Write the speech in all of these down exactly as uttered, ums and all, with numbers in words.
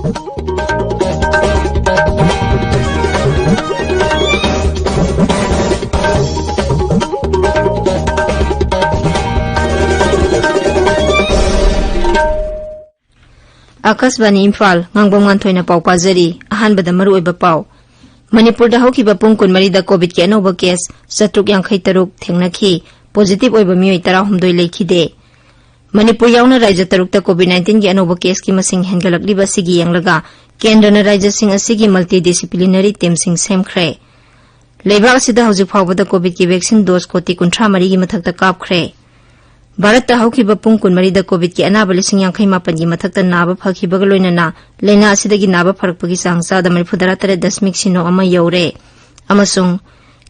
ꯑꯥꯀꯥꯁꯕꯥꯅꯤ ꯏꯝꯐꯥꯜ, ꯉꯥꯡꯕꯝ ꯉꯥꯟꯊꯣꯏꯅ ꯄꯥꯎ ꯄꯥꯖꯔꯤ꯫ ꯑꯍꯥꯟꯕꯗ ꯃꯔꯨꯑꯣꯏꯕ ꯄꯥꯎ꯫ ꯃꯅꯤꯄꯨꯔꯗ ꯍꯧꯈꯤꯕ ꯄꯨꯡ ꯀꯨꯟꯃꯔꯤꯗ ꯀꯣꯚꯤꯗꯀꯤ ꯑꯅꯧꯕ ꯀꯦꯁ ꯆꯥꯇ꯭ꯔꯨꯛ ꯌꯥꯡꯈꯩ ꯇꯔꯨꯛ ꯊꯦꯡꯅꯈꯤ꯫ ꯄꯣꯖꯤꯇꯤꯚ ꯑꯣꯏꯕ ꯃꯤꯑꯣꯏ ꯇꯔꯥꯍꯨꯝꯗꯣꯏ ꯂꯩꯈꯤꯗꯦ꯫ ꯃꯅꯤꯄꯨꯔ ꯌꯥꯎꯅ ꯔꯥꯖ꯭ꯌ ꯇꯔꯨꯛꯇ ꯀꯣꯚꯤꯗ ꯅꯥꯏꯟꯇꯤꯟꯒꯤ ꯑꯅꯧꯕ ꯀꯦꯁꯀꯤ ꯃꯁꯤꯡ ꯍꯦꯟꯒꯠꯂꯛꯂꯤꯕ ꯑꯁꯤꯒꯤ ꯌꯦꯡꯂꯒ ꯀꯦꯟꯗ꯭ꯔꯅ ꯔꯥꯖ꯭ꯌꯁꯤꯡ ꯑꯁꯤꯒꯤ ꯃꯜꯇꯤ ꯗꯤꯁꯤꯄ꯭ꯂꯤꯅꯔꯤ ꯇꯤꯝꯁꯤꯡ ꯁꯦꯝꯈ꯭ꯔꯦ꯫ ꯂꯩꯕꯥꯛ ꯑꯁꯤꯗ ꯍꯧꯖꯤꯛ ꯐꯥꯎꯕꯗ ꯀꯣꯚꯤꯗꯀꯤ ꯚꯦꯛꯁꯤꯟ ꯗꯣꯁ ꯀꯣꯇꯤ ꯀꯨꯟꯊ꯭ꯔꯥ ꯃꯔꯤꯒꯤ ꯃꯊꯛꯇ ꯀꯥꯞꯈ꯭ꯔꯦ꯫ ꯚꯥꯔꯠꯇ ꯍꯧꯈꯤꯕ ꯄꯨꯡ ꯀꯨꯟꯃꯔꯤꯗ ꯀꯣꯚꯤꯗꯀꯤ ꯑꯅꯥꯕ ꯂꯤꯁꯤꯡ ꯌꯥꯡꯈꯩ ꯃꯥꯄꯟꯒꯤ ꯃꯊꯛꯇ ꯅꯥꯕ ꯐꯈꯤꯕꯒ ꯂꯣꯏꯅꯅ ꯂꯥꯏꯅꯥ ꯑꯁꯤꯗꯒꯤ ꯅꯥꯕ ꯐꯔꯛꯄꯒꯤ ꯆꯥꯡ ꯆꯥꯗ ꯃꯔꯤꯐꯨ ꯇꯔꯥ ꯇꯔꯦꯠ ꯗꯁꯃꯤꯛ ꯁꯤꯅꯣ ꯑꯃ ꯌꯧꯔꯦ꯫ ꯑꯃꯁꯨꯡ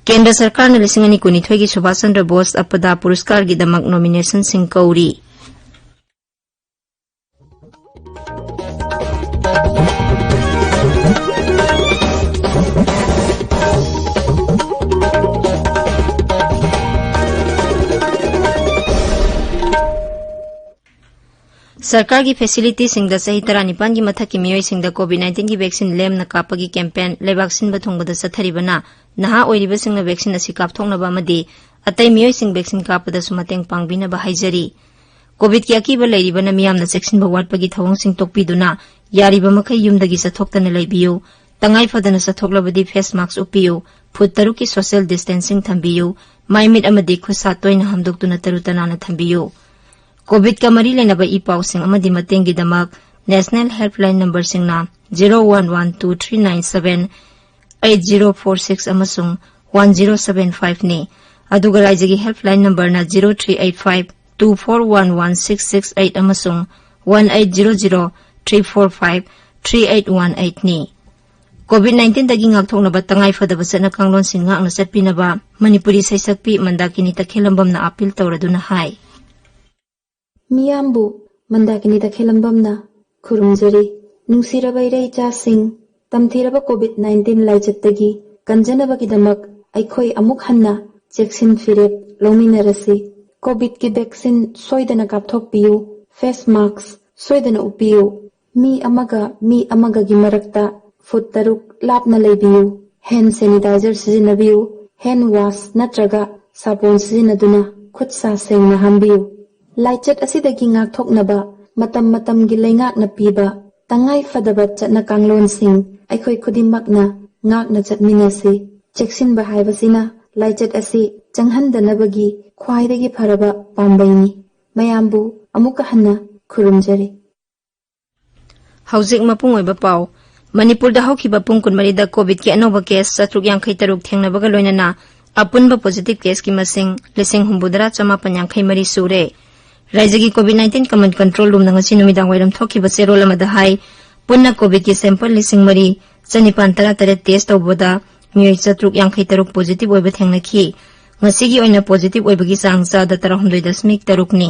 ꯀꯦꯟꯗ꯭ꯔ ꯁꯔꯀꯥꯔꯅ ꯂꯤꯁꯤꯡ ꯑꯅꯤ ꯀꯨꯟꯅꯤꯊꯣꯏꯒꯤ ꯁꯨꯚꯥꯁ ꯆꯟꯗ꯭ꯔ ꯕꯣꯁ ꯑꯄꯗꯥ ꯄꯨꯔꯁꯀꯥꯔꯒꯤꯗꯃꯛ ꯅꯣꯃꯤꯅꯦꯁꯟꯁꯤꯡ ꯀꯧꯔꯤ꯫ ꯁꯔꯀꯥꯔꯒꯤ ꯐꯦꯁꯤꯂꯤꯇꯤꯁꯤꯡꯗ ꯆꯍꯤ ꯇꯔꯥꯅꯤꯄꯥꯟꯒꯤ ꯃꯊꯛꯀꯤ ꯃꯤꯑꯣꯏꯁꯤꯡꯗ ꯀꯣꯚꯤꯗ ꯅꯥꯏꯟꯇꯤꯟꯒꯤ ꯚꯦꯛꯁꯤꯟ ꯂꯦꯝꯅ ꯀꯥꯞꯄꯒꯤ ꯀꯦꯝꯄꯦꯟ ꯂꯩꯕꯥꯛ ꯁꯤꯟꯕ ꯊꯨꯡꯕꯗ ꯆꯠꯊꯔꯤꯕꯅ ꯅꯍꯥ ꯑꯣꯏꯔꯤꯕꯁꯤꯡꯅ ꯚꯦꯛꯁꯤꯟ ꯑꯁꯤ ꯀꯥꯞꯊꯣꯛꯅꯕ ꯑꯃꯗꯤ ꯑꯇꯩ ꯃꯤꯑꯣꯏꯁꯤꯡ ꯚꯦꯛꯁꯤꯟ ꯀꯥꯞꯄꯗꯁꯨ ꯃꯇꯦꯡ ꯄꯥꯡꯕꯤꯅꯕ ꯍꯥꯏꯖꯔꯤ꯫ ꯀꯣꯚꯤꯗꯀꯤ ꯑꯀꯤꯕ ꯂꯩꯔꯤꯕꯅ ꯃꯤꯌꯥꯝꯅ ꯆꯦꯛꯁꯤꯟꯕ ꯋꯥꯠꯄꯒꯤ ꯊꯧꯑꯣꯡꯁꯤꯡ ꯇꯣꯛꯄꯤꯗꯨꯅ ꯌꯥꯔꯤꯕ ꯃꯈꯩ ꯌꯨꯝꯗꯒꯤ ꯆꯠꯊꯣꯛꯇꯅ ꯂꯩꯕꯤꯌꯨ꯫ ꯇꯉꯥꯏ ꯐꯗꯅ ꯆꯠꯊꯣꯛꯂꯕꯗꯤ ꯐꯦꯁ ꯃꯥꯛꯁ ꯎꯞꯄꯤꯌꯨ, ꯐꯨꯠ ꯇꯔꯨꯛꯀꯤ ꯁꯣꯁꯤꯌꯦꯜ ꯗꯤꯁꯇꯦꯟꯁꯤꯡ ꯊꯝꯕꯤꯌꯨ, ꯃꯥꯏ ꯃꯤꯠ ꯑꯃꯗꯤ ꯈꯨꯠ ꯁꯥ ꯇꯣꯏꯅ ꯍꯥꯝꯗꯣꯛꯇꯨꯅ ꯇꯔꯨ ꯇꯅꯥꯟꯅ ꯊꯝꯕꯤꯌꯨ꯫ ꯀꯣꯚꯤꯗꯀ ꯃꯔꯤ ꯂꯩꯅꯕ ꯏ ꯄꯥꯎꯁꯤꯡ ꯑꯃꯗꯤ ꯃꯇꯦꯡꯒꯤꯗꯃꯛ ꯅꯦꯁꯅꯦꯜ ꯍꯦꯜꯞꯂꯥꯏꯟ ꯅꯝꯕꯔꯁꯤꯡꯅ zero one one two three nine seven eight zero four six ꯑꯃꯁꯨꯡ ꯋꯥꯟ ꯖꯤꯔꯣ ꯁꯚꯦꯟ ꯐꯥꯏꯚꯅꯤ꯫ ꯑꯗꯨꯒ ꯔꯥꯏꯖ꯭ꯌꯒꯤ ꯍꯦꯜꯞꯂꯥꯏꯟ ꯅꯝꯕꯔꯅ zero three eight five two four one one six six eight ꯑꯃꯁꯨꯡ one eight zero zero three four five three eight one ꯑꯩꯠꯅꯤ꯫ COVID ꯅꯥꯏꯟꯇꯤꯟꯗꯒꯤ ꯉꯥꯛꯊꯣꯛꯅꯕ ꯇꯉꯥꯏ ꯐꯗꯕ ꯆꯠꯅ ꯀꯥꯡꯂꯣꯟꯁꯤꯡ ꯉꯥꯛꯅ ꯆꯠꯄꯤꯅꯕ ꯃꯅꯤꯄꯨꯔꯤ ꯁꯩꯁꯛꯄꯤ ꯃꯟꯗꯥꯀꯤꯅꯤ ꯇꯈꯦꯜꯂꯝꯕꯝꯅ ꯑꯥꯄꯤꯜ ꯇꯧꯔꯗꯨꯅ ꯍꯥꯏ꯫ ꯃꯤꯌꯥꯝꯕꯨ ꯃꯟꯗꯥꯀꯤꯅꯤ ꯇꯈꯦꯜꯂꯝꯕꯝꯅ ꯈꯨꯔꯨꯝꯖꯔꯤ꯫ ꯅꯨꯡꯁꯤꯔꯕ ꯏꯔꯩ ꯏꯆꯥꯁꯤꯡ, ꯇꯝꯊꯤꯔꯕ ꯀꯣꯚꯤꯗ ꯅꯥꯏꯟꯇꯤꯟ ꯂꯥꯏꯆꯠꯇꯒꯤ ꯀꯟꯖꯅꯕꯒꯤꯗꯃꯛ ꯑꯩꯈꯣꯏ ꯑꯃꯨꯛ ꯍꯟꯅ ꯆꯦꯛꯁꯤꯟ ꯐꯤꯔꯦꯞ ꯂꯧꯃꯤꯟꯅꯔꯁꯤ꯫ ꯀꯣꯚꯤꯗꯀꯤ ꯚꯦꯛꯁꯤꯟ ꯁꯣꯏꯗꯅ ꯀꯥꯞꯊꯣꯛꯄꯤꯌꯨ, ꯐꯦꯁ ꯃꯥꯛꯁ ꯁꯣꯏꯗꯅ ꯎꯞꯄꯤꯌꯨ, ꯃꯤ ꯑꯃꯒ ꯃꯤ ꯑꯃꯒꯒꯤ ꯃꯔꯛꯇ ꯐꯨꯠ ꯇꯔꯨꯛ ꯂꯥꯞꯅ ꯂꯩꯕꯤꯌꯨ꯫ ꯍꯦꯟ ꯁꯦꯅꯤꯇꯥꯏꯖꯔ ꯁꯤꯖꯤꯟꯅꯕꯤꯌꯨ꯫ ꯍꯦꯟ ꯋꯥꯁ ꯅꯠꯇ꯭ꯔꯒ ꯁꯥꯄꯣꯟ ꯁꯤꯖꯤꯟꯅꯗꯨꯅ ꯈꯨꯠ ꯁꯥ ꯁꯦꯡꯅ ꯍꯥꯝꯕꯤꯌꯨ꯫ ꯂꯥꯏꯆꯠ ꯑꯁꯤꯗꯒꯤ ꯉꯥꯛꯊꯣꯛꯅꯕ ꯃꯇꯝ ꯃꯇꯝꯒꯤ ꯂꯩꯉꯥꯛꯅ ꯄꯤꯕ ꯇꯉꯥꯏ ꯐꯗꯕ ꯆꯠꯅ ꯀꯥꯡꯂꯣꯟꯁꯤꯡ ꯑꯩꯈꯣꯏ ꯈꯨꯗꯤꯡꯃꯛꯅ ꯉꯥꯛꯅ ꯆꯠꯃꯤꯟꯅꯁꯤ꯫ ꯆꯦꯛꯁꯤꯟꯕ ꯍꯥꯏꯕꯁꯤꯅ ꯂꯥꯏꯆꯠ ꯑꯁꯤ ꯆꯪꯍꯟꯗꯅꯕꯒꯤ ꯈ꯭ꯋꯥꯏꯗꯒꯤ ꯐꯔꯕ ꯄꯥꯝꯕꯩꯅꯤ꯫ ꯃꯌꯥꯝꯕꯨ ꯑꯃꯨꯛꯀ ꯍꯟꯅ ꯈꯨꯔꯨꯝꯖꯔꯤ꯫ ꯍꯧꯖꯤꯛ ꯃꯄꯨꯡ ꯑꯣꯏꯕ ꯄꯥꯎ꯫ ꯃꯅꯤꯄꯨꯔꯗ ꯍꯧꯈꯤꯕ ꯄꯨꯡ ꯀꯨꯟꯃꯔꯤꯗ ꯀꯣꯚꯤꯗꯀꯤ ꯑꯅꯧꯕ ꯀꯦꯁ ꯆꯥꯇ꯭ꯔꯨꯛ ꯌꯥꯡꯈꯩ ꯇꯔꯨꯛ ꯊꯦꯡꯅꯕꯒ ꯂꯣꯏꯅꯅ ꯑꯄꯨꯟꯕ ꯄꯣꯖꯤꯇꯤꯚ ꯀꯦꯁꯀꯤ ꯃꯁꯤꯡ ꯂꯤꯁꯤꯡ ꯍꯨꯝꯐꯨꯇꯔꯥ ꯆꯃꯥꯄꯟ ꯌꯥꯡꯈꯩ ꯃꯔꯤ ꯁꯨꯔꯦ꯫ ꯔꯥꯏꯖꯒꯤ ꯀꯣꯚꯤꯗ ꯅꯥꯏꯟꯇꯤꯟ ꯀꯃꯥꯟ ꯀꯟꯇ꯭ꯔꯣꯜ ꯔꯨꯝꯅ ꯉꯁꯤ ꯅꯨꯃꯤꯗꯥꯡ ꯋꯥꯏꯔꯝ ꯊꯣꯛꯈꯤꯕ ꯆꯦꯔꯣꯜ ꯑꯃꯗ ꯍꯥꯏ, ꯄꯨꯟꯅ ꯀꯣꯚꯤꯗꯀꯤ ꯁꯦꯝꯄꯜ ꯂꯤꯁꯤꯡ ꯃꯔꯤ ꯆꯅꯤꯄꯥꯟ ꯇꯔꯥ ꯇꯔꯦꯠ ꯇꯦꯁ ꯇꯧꯕꯗ ꯃꯤꯑꯣꯏ ꯆꯥꯇ꯭ꯔꯨꯛ ꯌꯥꯡꯈꯩ ꯇꯔꯨꯛ ꯄꯣꯖꯤꯇꯤꯚ ꯑꯣꯏꯕ ꯊꯦꯡꯅꯈꯤ꯫ ꯉꯁꯤꯒꯤ ꯑꯣꯏꯅ ꯄꯣꯖꯤꯇꯤꯚ ꯑꯣꯏꯕꯒꯤ ꯆꯥꯡ ꯆꯥꯗ ꯇꯔꯥꯍꯨꯝꯗꯣꯏ ꯗꯁꯃꯤꯛ ꯇꯔꯨꯛꯅꯤ꯫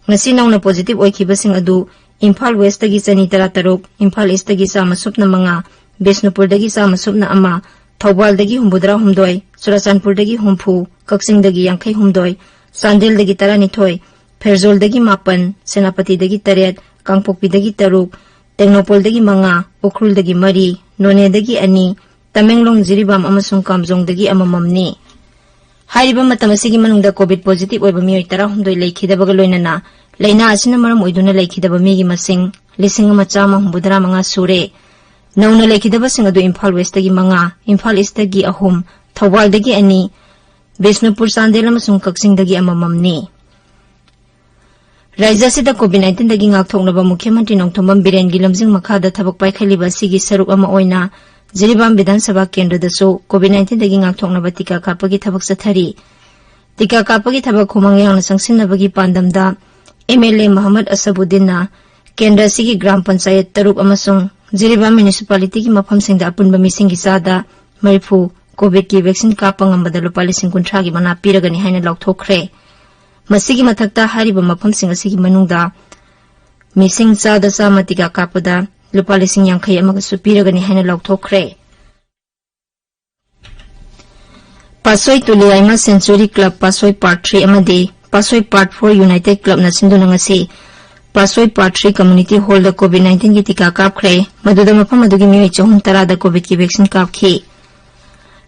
ꯉꯁꯤ ꯅꯧꯅ ꯄꯣꯖꯤꯇꯤꯚ ꯑꯣꯏꯈꯤꯕꯁꯤꯡ ꯑꯗꯨ ꯏꯝꯐꯥꯜ ꯋꯦꯁꯇꯒꯤ ꯆꯅꯤ ꯇꯔꯥ ꯇꯔꯨꯛ, ꯏꯝꯐꯥꯜ ꯏꯁꯇꯒꯤ ꯆꯥꯝꯃ ꯁꯨꯞꯅ ꯃꯉꯥ, ꯕꯤꯁꯅꯨꯄꯨꯔꯗꯒꯤ ꯆꯥꯝꯃ ꯁꯨꯞꯅ ꯑꯃ, ꯊꯧꯕꯥꯜꯗꯒꯤ ꯍꯨꯝꯐꯨꯇꯔꯥ ꯍꯨꯝꯗꯣꯏ, ꯆꯨꯔꯆꯥꯟꯄꯨꯔꯗꯒꯤ ꯍꯨꯝꯐꯨ, ꯀꯛꯆꯤꯡꯗꯒꯤ ꯌꯥꯡꯈꯩ ꯍꯨꯝꯗꯣꯏ, ꯆꯥꯟꯗꯦꯜꯗꯒꯤ ꯇꯔꯥꯅꯤꯊꯣꯏ, ꯐꯦꯔꯖꯣꯜꯗꯒꯤ ꯃꯥꯄꯟ, ꯁꯦꯅꯥꯄꯇꯤꯗꯒꯤ ꯇꯔꯦꯠ, ꯀꯥꯡꯄꯣꯛꯄꯤꯗꯒꯤ ꯇꯔꯨꯛ, ꯇꯦꯡꯅꯧꯄꯜꯗꯒꯤ ꯃꯉꯥ, ꯎꯈ꯭ꯔꯨꯜꯗꯒꯤ ꯃꯔꯤ, ꯅꯣꯅꯦꯗꯒꯤ ꯑꯅꯤ, ꯇꯃꯦꯡꯂꯣꯡ, ꯖꯤꯔꯤꯕꯥꯝ ꯑꯃꯁꯨꯡ ꯀꯥꯝꯖꯣꯡꯗꯒꯤ ꯑꯃꯃꯝꯅꯤ꯫ ꯍꯥꯏꯔꯤꯕ ꯃꯇꯝ ꯑꯁꯤꯒꯤ ꯃꯅꯨꯡꯗ ꯀꯣꯚꯤꯗ ꯄꯣꯖꯤꯇꯤꯚ ꯑꯣꯏꯕ ꯃꯤꯑꯣꯏ ꯇꯔꯥꯍꯨꯝꯗꯣꯏ ꯂꯩꯈꯤꯗꯕꯒ ꯂꯣꯏꯅꯅ ꯂꯥꯏꯅꯥ ꯑꯁꯤꯅ ꯃꯔꯝ ꯑꯣꯏꯗꯨꯅ ꯂꯩꯈꯤꯗꯕ ꯃꯤꯒꯤ ꯃꯁꯤꯡ ꯂꯤꯁꯤꯡ ꯑꯃ ꯆꯥꯝꯃ ꯍꯨꯝꯐꯨꯇꯔꯥ ꯃꯉꯥ ꯁꯨꯔꯦ꯫ ꯅꯧꯅ ꯂꯩꯈꯤꯗꯕꯁꯤꯡ ꯑꯗꯨ ꯏꯝꯐꯥꯜ ꯋꯦꯁꯇꯒꯤ ꯃꯉꯥ, ꯏꯝꯐꯥꯜ ꯏꯁꯇꯒꯤ ꯑꯍꯨꯝ, ꯊꯧꯕꯥꯜꯗꯒꯤ ꯑꯅꯤ, ꯕꯤꯁꯅꯨꯄꯨꯔ, ꯆꯥꯟꯗꯦꯜ ꯑꯃꯁꯨꯡ ꯀꯛꯆꯤꯡꯗꯒꯤ ꯑꯃꯃꯝꯅꯤ꯫ ꯔꯥꯏꯖ꯭ꯌ ꯑꯁꯤꯗ ꯀꯣꯚꯤꯗ ꯅꯥꯏꯟꯇꯤꯟꯗꯒꯤ ꯉꯥꯛꯊꯣꯛꯅꯕ ꯃꯨꯈ꯭ꯌ ꯃꯟꯇ꯭ꯔꯤ ꯅꯣꯡꯊꯣꯝꯕꯝ ꯕꯤꯔꯦꯟꯒꯤ ꯂꯝꯖꯤꯡ ꯃꯈꯥꯗ ꯊꯕꯛ ꯄꯥꯏꯈꯠꯂꯤꯕ ꯑꯁꯤꯒꯤ ꯁꯔꯨꯛ ꯑꯃ ꯑꯣꯏꯅ ꯖꯤꯔꯤꯕꯥꯝ ꯕꯤꯙꯥꯟ ꯁꯚꯥ ꯀꯦꯟꯗ꯭ꯔꯗꯁꯨ ꯀꯣꯚꯤꯗ ꯅꯥꯏꯟꯇꯤꯟꯗꯒꯤ ꯉꯥꯛꯊꯣꯛꯅꯕ ꯇꯤꯀꯥ ꯀꯥꯞꯄꯒꯤ ꯊꯕꯛ ꯆꯠꯊꯔꯤ꯫ ꯇꯤꯀꯥ ꯀꯥꯞꯄꯒꯤ ꯊꯕꯛ ꯈꯨꯃꯥꯡ ꯌꯥꯡꯅ ꯆꯪꯁꯤꯟꯅꯕꯒꯤ ꯄꯥꯟꯗꯝꯗ ꯑꯦꯝ ꯑꯦꯜ ꯑꯦ ꯃꯍꯃꯗ ꯑꯁꯕꯨꯗꯗꯤꯟꯅ ꯀꯦꯟꯗ꯭ꯔ ꯑꯁꯤꯒꯤ ꯒ꯭ꯔꯥꯝ ꯄꯟꯆꯥꯌꯠ ꯇꯔꯨꯛ ꯑꯃꯁꯨꯡ ꯖꯤꯔꯤꯕꯥꯝ ꯃ꯭ꯌꯨꯅꯤꯁꯤꯄꯥꯂꯤꯇꯤꯒꯤ ꯃꯐꯝꯁꯤꯡꯗ ꯑꯄꯨꯟꯕ ꯃꯤꯁꯤꯡꯒꯤ ꯆꯥꯗ ꯃꯔꯤꯐꯨ ꯀꯣꯚꯤꯗꯀꯤ ꯚꯦꯛꯁꯤꯟ ꯀꯥꯞꯄ ꯉꯝꯕꯗ ꯂꯨꯄꯥ ꯂꯤꯁꯤꯡ ꯀꯨꯟꯊ꯭ꯔꯥꯒꯤ ꯃꯅꯥ ꯄꯤꯔꯒꯅꯤ ꯍꯥꯏꯅ ꯂꯥꯎꯊꯣꯛꯈ꯭ꯔꯦ꯫ ꯃꯁꯤꯒꯤ ꯃꯊꯛꯇ ꯍꯥꯏꯔꯤꯕ ꯃꯐꯝꯁꯤꯡ ꯑꯁꯤꯒꯤ ꯃꯅꯨꯡꯗ ꯃꯤꯁꯤꯡ ꯆꯥꯗ ꯆꯥꯝꯃ ꯇꯤꯀꯥ ꯀꯥꯞꯄꯗ ꯂꯨꯄꯥ ꯂꯤꯁꯤꯡ ꯌꯥꯡꯈꯩ ꯑꯃꯒꯁꯨ ꯄꯤꯔꯒꯅꯤ ꯍꯥꯏꯅ ꯂꯥꯎꯊꯣꯛꯈ꯭ꯔꯦ꯫ ꯄꯥꯠꯁꯣꯏ ꯇꯨꯂꯤꯌꯥꯏꯃ ꯁꯦꯟꯆꯨꯔꯤ ꯀ꯭ꯂꯕ ꯄꯥꯠꯁꯣꯏ ꯄꯥꯔꯠ ꯊ꯭ꯔꯤ ꯑꯃꯗꯤ ꯄꯥꯠꯁꯣꯏ ꯄꯥꯔꯠ ꯐꯣꯔ ꯌꯨꯅꯥꯏꯇꯦꯗ ꯀ꯭ꯂꯕꯅ ꯁꯤꯟꯗꯨꯅ ꯉꯁꯤ ꯄꯥꯁꯣꯏ ꯄꯥꯔꯠ ꯊ꯭ꯔꯤ ꯀꯝꯃ꯭ꯌꯨꯅꯤꯇꯤ ꯍꯣꯜꯗ ꯀꯣꯚꯤꯗ ꯅꯥꯏꯟꯇꯤꯟꯒꯤ ꯇꯤꯀꯥ ꯀꯥꯞꯈ꯭ꯔꯦ꯫ ꯃꯗꯨꯗ ꯃꯐꯝ ꯑꯗꯨꯒꯤ ꯃꯤꯑꯣꯏ ꯆꯍꯨꯝ ꯇꯔꯥꯗ ꯀꯣꯚꯤꯗꯀꯤ ꯚꯦꯛꯁꯤꯟ ꯀꯥꯞꯈꯤ꯫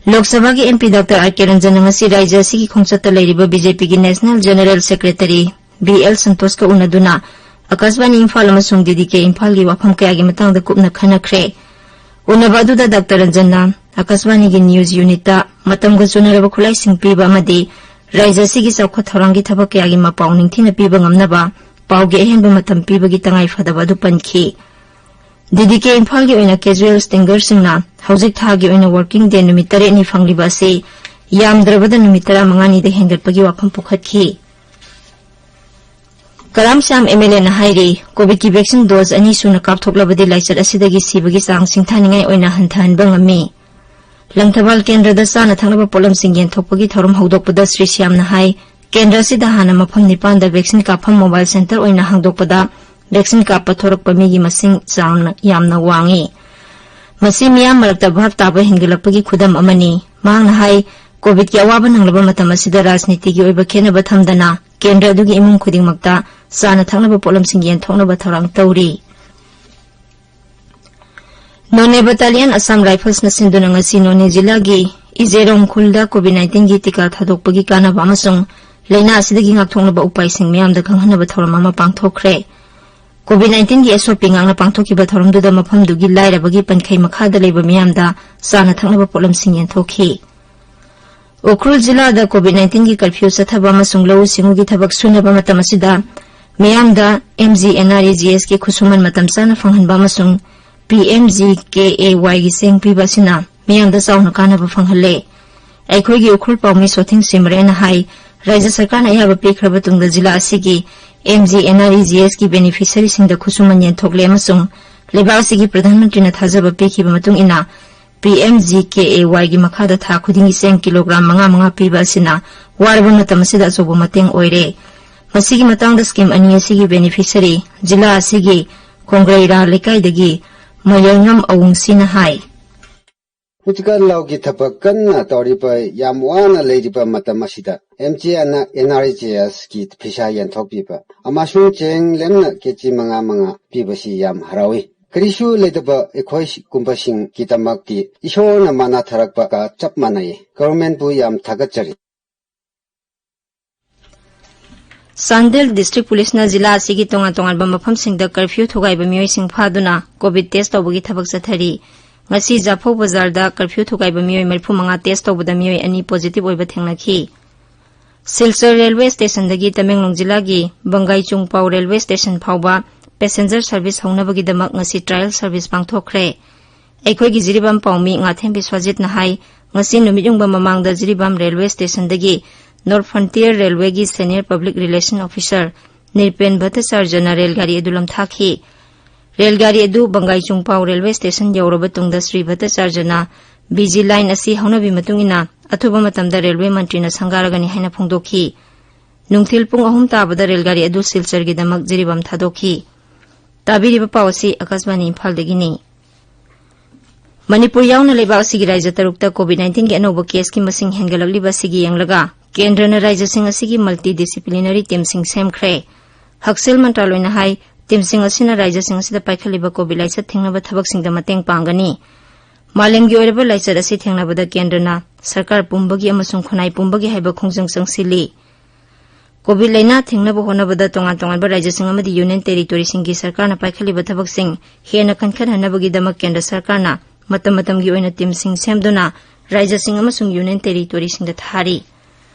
ꯂꯣꯛ ꯁꯚꯥꯒꯤ M P doctor R K ꯔꯟꯖꯟꯅ ꯉꯁꯤ ꯔꯥꯖ꯭ꯌ ꯑꯁꯤꯒꯤ ꯈꯣꯡꯆꯠꯇ ꯂꯩꯔꯤꯕ ꯕꯤ ꯖꯦ ꯄꯤꯒꯤ national general secretary B L ꯁꯟꯇꯣꯁꯀ ꯎꯅꯗꯨꯅ ꯑꯀꯥꯁꯕꯥꯅꯤ ꯏꯝꯐꯥꯜ ꯑꯃꯁꯨꯡ ꯗꯤ ꯗꯤ ꯀꯦ ꯏꯝꯐꯥꯜꯒꯤ ꯋꯥꯐꯝ ꯀꯌꯥꯒꯤ ꯃꯇꯥꯡꯗ ꯀꯨꯞꯅ ꯈꯟꯅꯈ꯭ꯔꯦ꯫ ꯎꯅꯕ ꯑꯗꯨꯗ ꯗꯥꯛꯇꯔ ꯔꯟꯖꯟꯅ ꯑꯀꯥꯁꯕꯥꯅꯤꯒꯤ ꯅ꯭ꯌꯨꯁ ꯌꯨꯅꯤꯠꯇ ꯃꯇꯝꯒ ꯆꯨꯅꯔꯕ ꯈꯨꯠꯂꯥꯏꯁꯤꯡ ꯄꯤꯕ ꯑꯃꯗꯤ ꯔꯥꯖ꯭ꯌ ꯑꯁꯤꯒꯤ ꯆꯥꯎꯈꯠ ꯊꯧꯔꯥꯡꯒꯤ ꯊꯕꯛ ꯀꯌꯥꯒꯤ ꯃꯄꯥꯎ ꯅꯤꯡꯊꯤꯅ ꯄꯤꯕ ꯉꯝꯅꯕ ꯄꯥꯎꯒꯤ ꯑꯍꯦꯟꯕ ꯃꯇꯝ ꯄꯤꯕꯒꯤ ꯇꯉꯥꯏ ꯐꯗꯕ ꯑꯗꯨ ꯄꯟꯈꯤ꯫ ꯗꯤ ꯗꯤ ꯀꯦ ꯏꯝꯐꯥꯜꯒꯤ ꯑꯣꯏꯅ ꯀꯦꯖꯨꯋꯦꯜ ꯁ꯭ꯇꯤꯡꯒꯔꯁꯤꯡꯅ ꯍꯧꯖꯤꯛ ꯊꯥꯒꯤ ꯑꯣꯏꯅ ꯋꯥꯔꯀꯤꯡ ꯗꯦ ꯅꯨꯃꯤꯠ ꯇꯔꯦꯠꯅꯤ ꯐꯪꯂꯤꯕ ꯑꯁꯤ ꯌꯥꯝꯗ꯭ꯔꯕꯗ ꯅꯨꯃꯤꯠ ꯇꯔꯥꯃꯉꯥꯅꯤꯗ ꯍꯦꯟꯒꯠꯄꯒꯤ ꯋꯥꯐꯝ ꯄꯨꯈꯠꯈꯤ꯫ ꯀꯔꯥꯝ ꯁ꯭ꯌꯥꯝ ꯑꯦꯝ ꯑꯦꯜ ꯑꯦꯅ ꯍꯥꯏꯔꯤ, ꯀꯣꯚꯤꯗꯀꯤ ꯚꯦꯛꯁꯤꯟ ꯗꯣꯖ ꯑꯅꯤ ꯁꯨꯅ ꯀꯥꯞꯊꯣꯛꯂꯕꯗꯤ ꯂꯥꯏꯆꯠ ꯑꯁꯤꯗꯒꯤ ꯁꯤꯕꯒꯤ ꯆꯥꯡ ꯁꯤꯡꯊꯥꯅꯤꯡꯉꯥꯏ ꯑꯣꯏꯅ ꯍꯟꯊꯍꯟꯕ ꯉꯝꯃꯤ꯫ ꯂꯪꯊꯕꯥꯜ ꯀꯦꯟꯗ꯭ꯔꯗ ꯆꯥꯅ ꯊꯛꯅꯕ ꯄꯣꯠꯂꯝꯁꯤꯡ ꯌꯦꯟꯊꯣꯛꯄꯒꯤ ꯊꯧꯔꯝ ꯍꯧꯗꯣꯛꯄꯗ ꯁ꯭ꯔꯤ ꯁ꯭ꯌꯥꯝꯅ ꯍꯥꯏ, ꯀꯦꯟꯗ꯭ꯔ ꯑꯁꯤꯗ ꯍꯥꯟꯅ ꯃꯐꯝ ꯅꯤꯄꯥꯟꯗ ꯚꯦꯛꯁꯤꯟ ꯀꯥꯞꯐꯝ ꯃꯣꯕꯥꯏꯜ ꯁꯦꯟꯇꯔ ꯑꯣꯏꯅ ꯍꯥꯡꯗꯣꯛꯄꯗ ꯚꯦꯛꯁꯤꯟ ꯀꯥꯞꯄ ꯊꯣꯔꯛꯄ ꯃꯤꯒꯤ ꯃꯁꯤꯡ ꯆꯥꯡꯅ ꯌꯥꯝꯅ ꯋꯥꯡꯉꯤ꯫ ꯃꯁꯤ ꯃꯤꯌꯥꯝ ꯃꯔꯛꯇ ꯚꯥꯞ ꯇꯥꯕ ꯍꯦꯟꯒꯠꯂꯛꯄꯒꯤ ꯈꯨꯗꯝ ꯑꯃꯅꯤ꯫ ꯃꯍꯥꯛꯅ ꯍꯥꯏ, ꯀꯣꯚꯤꯗꯀꯤ ꯑꯋꯥꯕ ꯅꯪꯂꯕ ꯃꯇꯝ ꯑꯁꯤꯗ ꯔꯥꯖꯅꯤꯇꯤꯒꯤ ꯑꯣꯏꯕ ꯈꯦꯠꯅꯕ ꯊꯝꯗꯅ ꯀꯦꯟꯗ꯭ꯔ ꯑꯗꯨꯒꯤ ꯏꯃꯨꯡ ꯈꯨꯗꯤꯡꯃꯛꯇ ꯆꯥꯅ ꯊꯛꯅꯕ ꯄꯣꯠꯂꯝꯁꯤꯡ ꯌꯦꯟꯊꯣꯛꯅꯕ ꯊꯧꯔꯥꯡ ꯇꯧꯔꯤ꯫ ꯅꯣꯅꯦ ꯕꯠꯇꯥꯂꯤꯌꯟ ꯑꯁꯥꯝ ꯔꯥꯏꯐꯜꯁꯅ ꯁꯤꯟꯗꯨꯅ ꯉꯁꯤ ꯅꯣꯅꯦ ꯖꯤꯂꯥꯒꯤ ꯏꯖꯦꯔꯣꯡ ꯈꯨꯜꯗ ꯀꯣꯚꯤꯗ ꯅꯥꯏꯟꯇꯤꯟꯒꯤ ꯇꯤꯀꯥ ꯊꯥꯗꯣꯛꯄꯒꯤ ꯀꯥꯟꯅꯕ ꯑꯃꯁꯨꯡ ꯂꯥꯏꯅꯥ ꯑꯁꯤꯗꯒꯤ ꯉꯥꯛꯊꯣꯛꯅꯕ ꯎꯄꯥꯏꯁꯤꯡ ꯃꯤꯌꯥꯝꯗ ꯈꯪꯍꯟꯅꯕ ꯊꯧꯔꯝ ꯑꯃ ꯄꯥꯡꯊꯣꯛꯈ꯭ꯔꯦ꯫ ꯀꯣꯚꯤꯗ ꯅꯥꯏꯟꯇꯤꯟꯒꯤ ꯑꯦꯁ ꯑꯣ ꯄꯤ ꯉꯥꯛꯅ ꯄꯥꯡꯊꯣꯛꯈꯤꯕ ꯊꯧꯔꯝꯗꯨꯗ ꯃꯐꯝꯗꯨꯒꯤ ꯂꯥꯏꯔꯕꯒꯤ ꯄꯟꯈꯩ ꯃꯈꯥꯗ ꯂꯩꯕ ꯃꯤꯌꯥꯝꯗ ꯆꯥꯅ ꯊꯛꯅꯕ ꯄꯣꯠꯂꯝꯁꯤꯡ ꯌꯦꯟꯊꯣꯛꯈꯤ꯫ ꯎꯈ꯭ꯔꯨꯜ ꯖꯤꯂꯥꯗ ꯀꯣꯚꯤꯗ ꯅꯥꯏꯟꯇꯤꯟꯒꯤ ꯀꯔꯐ꯭ꯌꯨ ꯆꯠꯊꯕ ꯑꯃꯁꯨꯡ ꯂꯧꯎ ꯁꯤꯡꯎꯒꯤ ꯊꯕꯛ ꯁꯨꯅꯕ ꯃꯇꯝ ꯑꯁꯤꯗ ꯃꯤꯌꯥꯝꯗ M G N R E G ꯑꯦꯁꯀꯤ ꯈꯨꯠꯁꯨꯃꯟ ꯃꯇꯝ ꯆꯥꯅ ꯐꯪꯍꯟꯕ ꯑꯃꯁꯨꯡ P M G K A ꯋꯥꯏꯒꯤ ꯆꯦꯡ ꯄꯤꯕ ꯑꯁꯤꯅ ꯃꯤꯌꯥꯝꯗ ꯆꯥꯎꯅ ꯀꯥꯟꯅꯕ ꯐꯪꯍꯜꯂꯦ꯫ ꯑꯩꯈꯣꯏꯒꯤ ꯎꯈ꯭ꯔꯨꯜ ꯄꯥꯎꯃꯤ ꯁꯣꯊꯤꯡ ꯁꯤꯃꯔꯦꯅ ꯍꯥꯏ, ꯔꯥꯖ꯭ꯌ ꯁꯔꯀꯥꯔꯅ ꯑꯌꯥꯕ ꯄꯤꯈ꯭ꯔꯕ ꯇꯨꯡꯗ ꯖꯤꯂꯥ ꯑꯁꯤꯒꯤ M G N R E G ꯑꯦꯁꯀꯤ ꯕꯦꯅꯤꯐꯤꯁꯔꯤꯁꯤꯡꯗ ꯈꯨꯠꯁꯨꯃꯟ ꯌꯦꯟꯊꯣꯛꯂꯦ ꯑꯃꯁꯨꯡ ꯂꯩꯕꯥꯛ ꯑꯁꯤꯒꯤ ꯄ꯭ꯔꯙꯥꯟ ꯃꯟꯇ꯭ꯔꯤꯅ ꯊꯥꯖꯕ ꯄꯤꯈꯤꯕ ꯃꯇꯨꯡ ꯏꯟꯅ P M G K A ꯋꯥꯏꯒꯤ ꯃꯈꯥꯗ ꯊꯥ ꯈꯨꯗꯤꯡꯒꯤ ꯆꯦꯡ ꯀꯤꯂꯣꯒ꯭ꯔꯥꯝ ꯃꯉꯥ ꯃꯉꯥ ꯄꯤꯕ ꯑꯁꯤꯅ ꯋꯥꯔꯕ ꯃꯇꯝ ꯑꯁꯤꯗ ꯑꯆꯧꯕ ꯃꯇꯦꯡ ꯑꯣꯏꯔꯦ꯫ ꯃꯁꯤꯒꯤ ꯃꯇꯥꯡꯗ ꯁ꯭ꯀꯤꯝ ꯑꯅꯤ ꯑꯁꯤꯒꯤ ꯕꯦꯅꯤꯐꯤꯁꯔꯤ ꯖꯤꯂꯥ ꯑꯁꯤꯒꯤ ꯈꯣꯡꯒ꯭ꯔꯩꯔꯥ ꯂꯩꯀꯥꯏꯗꯒꯤ ꯃꯌꯥꯏꯉꯝ ꯑꯋꯨꯡꯁꯤꯅ ꯍꯥꯏ꯫ ꯍꯧꯖꯤꯛꯀꯥꯟ ꯂꯧꯒꯤ ꯊꯕꯛ ꯀꯟꯅ ꯇꯧꯔꯤꯕ, ꯌꯥꯝ ꯋꯥꯅ ꯂꯩꯔꯤꯕ ꯃꯇꯝ ꯑꯁꯤꯗ ꯑꯦꯝ ꯖꯤ ꯑꯥꯔꯅ ꯑꯦꯟ ꯑꯥꯔ ꯖꯤ ꯑꯦꯁꯀꯤ ꯄꯩꯁꯥ ꯌꯦꯟꯊꯣꯛꯄꯤꯕ ꯑꯃꯁꯨꯡ ꯆꯦꯡ ꯂꯦꯝꯅ ꯀꯦ ꯖꯤ ꯃꯉꯥ ꯃꯉꯥ ꯄꯤꯕꯁꯤ ꯌꯥꯝ ꯍꯔꯥꯎꯏ꯫ ꯀꯔꯤꯁꯨ ꯂꯩꯇꯕ ꯑꯩꯈꯣꯏꯒꯨꯝꯕꯁꯤꯡꯒꯤꯗꯃꯛꯇꯤ ꯏꯁꯣꯔꯅ ꯃꯅꯥ ꯊꯥꯔꯛꯄꯒ ꯆꯞ ꯃꯥꯟꯅꯩ꯫ ꯒꯚꯔꯟꯃꯦꯟꯠꯄꯨ ꯌꯥꯝ ꯊꯥꯒꯠꯆꯔꯤ꯫ ꯆꯥꯟꯗꯦꯜ ꯗꯤꯁꯇ꯭ꯔꯤꯛ ꯄꯨꯂꯤꯁꯅ ꯖꯤꯂꯥ ꯑꯁꯤꯒꯤ ꯇꯣꯉꯥꯟ ꯇꯣꯉꯥꯟꯕ ꯃꯐꯝꯁꯤꯡꯗ ꯀꯔꯐ꯭ꯌꯨ ꯊꯨꯒꯥꯏꯕ ꯃꯤꯑꯣꯏꯁꯤꯡ ꯐꯥꯗꯨꯅ ꯀꯣꯚꯤꯗ ꯇꯦꯁ ꯇꯧꯕꯒꯤ ꯊꯕꯛ ꯆꯠꯊꯔꯤ꯫ ꯉꯁꯤ ꯖꯥꯐꯧ ꯕꯖꯥꯔꯗ ꯀꯔꯐ꯭ꯌꯨ ꯊꯨꯒꯥꯏꯕ ꯃꯤꯑꯣꯏ ꯃꯔꯤꯐꯨ ꯃꯉꯥ ꯇꯦꯁ ꯇꯧꯕꯗ ꯃꯤꯑꯣꯏ ꯑꯅꯤ ꯄꯣꯖꯤꯇꯤꯚ ꯑꯣꯏꯕ ꯊꯦꯡꯅꯈꯤ꯫ ꯁꯤꯜꯆꯔ ꯔꯦꯜꯋꯦ ꯁ꯭ꯇꯦꯁꯟꯗꯒꯤ ꯇꯃꯦꯡꯂꯣꯡ ꯖꯤꯂꯥꯒꯤ ꯕꯪꯒꯥꯏ ꯆꯨꯡꯄꯥꯎ ꯔꯦꯜꯋꯦ ꯁ꯭ꯇꯦꯁꯟ ꯐꯥꯎꯕ ꯄꯦꯁꯦꯟꯖꯔ ꯁꯔꯚꯤꯁ ꯍꯧꯅꯕꯒꯤꯗꯃꯛ ꯉꯁꯤ ꯇ꯭ꯔꯥꯏꯌꯦꯜ ꯁꯔꯚꯤꯁ ꯄꯥꯡꯊꯣꯛꯈ꯭ꯔꯦ꯫ ꯑꯩꯈꯣꯏꯒꯤ ꯖꯤꯔꯤꯕꯥꯝ ꯄꯥꯎꯃꯤ ꯉꯥꯊꯦꯝ ꯕꯤꯁ꯭ꯋꯥꯖꯤꯠꯅ ꯍꯥꯏ, ꯉꯁꯤ ꯅꯨꯃꯤꯠꯌꯨꯡꯕ ꯃꯃꯥꯡꯗ ꯖꯤꯔꯤꯕꯥꯝ ꯔꯦꯜꯋꯦ ꯁ꯭ꯇꯦꯁꯟꯗꯒꯤ ꯅꯣꯔꯠ ꯐ꯭ꯔꯟꯇꯤꯌꯔ ꯔꯦꯜꯋꯦꯒꯤ ꯁꯦꯅꯤꯌꯔ ꯄꯕ꯭ꯂꯤꯛ ꯔꯤꯂꯦꯁꯟ ꯑꯣꯐꯤꯁꯔ ꯅꯤꯔꯄꯦꯟ ꯚꯠꯇꯆꯥꯔꯖꯅ ꯔꯦꯜꯒꯥꯔꯤ ꯑꯗꯨ ꯂꯝꯊꯥꯈꯤ꯫ ꯔꯦꯜꯒꯥꯔꯤ ꯑꯗꯨ ꯕꯪꯒꯥꯏ ꯆꯨꯡꯄꯥꯎ ꯔꯦꯜꯋꯦ ꯁ꯭ꯇꯦꯁꯟ ꯌꯧꯔꯕ ꯇꯨꯡꯗ ꯁ꯭ꯔꯤ ꯚꯠꯇꯆꯥꯔꯖꯅ ꯕꯤꯖꯤ ꯂꯥꯏꯟ ꯑꯁꯤ ꯍꯧꯅꯕꯤ ꯃꯇꯨꯡ ꯏꯟꯅ ꯑꯊꯨꯕ ꯃꯇꯝꯗ ꯔꯦꯜꯋꯦ ꯃꯟꯇ꯭ꯔꯤꯅ ꯁꯪꯒꯥꯔꯒꯅꯤ ꯍꯥꯏꯅ ꯐꯣꯡꯗꯣꯛꯈꯤ꯫ ꯅꯨꯡꯊꯤꯜ ꯄꯨꯡ ꯑꯍꯨꯝ ꯇꯥꯕꯗ ꯔꯦꯜꯒꯥꯔꯤ ꯑꯗꯨ ꯁꯤꯜꯆꯔꯒꯤꯗꯃꯛ ꯖꯤꯔꯤꯕꯥꯝ ꯊꯥꯗꯣꯛꯈꯤ꯫ ꯇꯥꯕꯤꯔꯤꯕ ꯄꯥꯎ ꯑꯁꯤ ꯑꯀꯥꯁꯕꯥꯅꯤ ꯏꯝꯐꯥꯜꯗꯒꯤꯅꯤ꯫ ꯃꯅꯤꯄꯨꯔ ꯌꯥꯎꯅ ꯂꯩꯕꯥꯛ ꯑꯁꯤꯒꯤ ꯔꯥꯖ꯭ꯌ ꯇꯔꯨꯛꯇ ꯀꯣꯚꯤꯗ ꯅꯥꯏꯟꯇꯤꯟꯒꯤ ꯑꯅꯧꯕ ꯀꯦꯁꯀꯤ ꯃꯁꯤꯡ ꯍꯦꯟꯒꯠꯂꯛꯂꯤꯕ ꯑꯁꯤꯒꯤ ꯌꯦꯡꯂꯒ, ꯀꯦꯟꯗ꯭ꯔꯅ ꯔꯥꯖ꯭ꯌꯁꯤꯡ ꯑꯁꯤꯒꯤ ꯃꯜꯇꯤ ꯗꯤꯁꯤꯄ꯭ꯂꯤꯅꯔꯤ ꯇꯤꯝꯁꯤꯡ ꯁꯦꯝꯈ꯭ꯔꯦ꯫ ꯍꯛꯁꯦꯜ ꯃꯟꯇ꯭ꯔꯥꯂꯣꯏꯅ ꯍꯥꯏ, ꯇꯤꯝꯁꯤꯡ ꯑꯁꯤꯅ ꯔꯥꯖ꯭ꯌꯁꯤꯡ ꯑꯁꯤꯗ ꯄꯥꯏꯈꯠꯂꯤꯕ ꯀꯣꯚꯤꯗ ꯂꯥꯏꯆꯠ ꯊꯤꯡꯅꯕ ꯊꯕꯛꯁꯤꯡꯗ ꯃꯇꯦꯡ ꯄꯥꯡꯒꯅꯤ꯫ ꯃꯥꯂꯦꯝꯒꯤ ꯑꯣꯏꯔꯕ ꯂꯥꯏꯆꯠ ꯑꯁꯤ ꯊꯦꯡꯅꯕꯗ ꯀꯦꯟꯗ꯭ꯔꯅ ꯁꯔꯀꯥꯔ ꯄꯨꯝꯕꯒꯤ ꯑꯃꯁꯨꯡ ꯈꯨꯟꯅꯥꯏ ꯄꯨꯝꯕꯒꯤ ꯍꯥꯏꯕ ꯈꯣꯡꯖꯪ ꯆꯪꯁꯤꯜꯂꯤ꯫ ꯀꯣꯚꯤꯗ ꯂꯥꯏꯅꯥ ꯊꯤꯡꯅꯕ ꯍꯣꯠꯅꯕꯗ ꯇꯣꯉꯥꯟ ꯇꯣꯉꯥꯟꯕ ꯔꯥꯖ꯭ꯌꯁꯤꯡ ꯑꯃꯗꯤ ꯌꯨꯅꯤꯌꯟ ꯇꯦꯔꯤꯇꯣꯔꯤꯁꯤꯡꯒꯤ ꯁꯔꯀꯥꯔꯅ ꯄꯥꯏꯈꯠꯂꯤꯕ ꯊꯕꯛꯁꯤꯡ ꯍꯦꯟꯅ ꯀꯟꯈꯠꯍꯟꯅꯕꯒꯤꯗꯃꯛ ꯀꯦꯟꯗ꯭ꯔ ꯁꯔꯀꯥꯔꯅ ꯃꯇꯝ ꯃꯇꯝꯒꯤ ꯑꯣꯏꯅ ꯇꯤꯝꯁꯤꯡ ꯁꯦꯝꯗꯨꯅ ꯔꯥꯖ꯭ꯌꯁꯤꯡ ꯑꯃꯁꯨꯡ ꯌꯨꯅꯤꯌꯟ ꯇꯦꯔꯤꯇꯣꯔꯤꯁꯤꯡꯗ ꯊꯥꯔꯤ꯫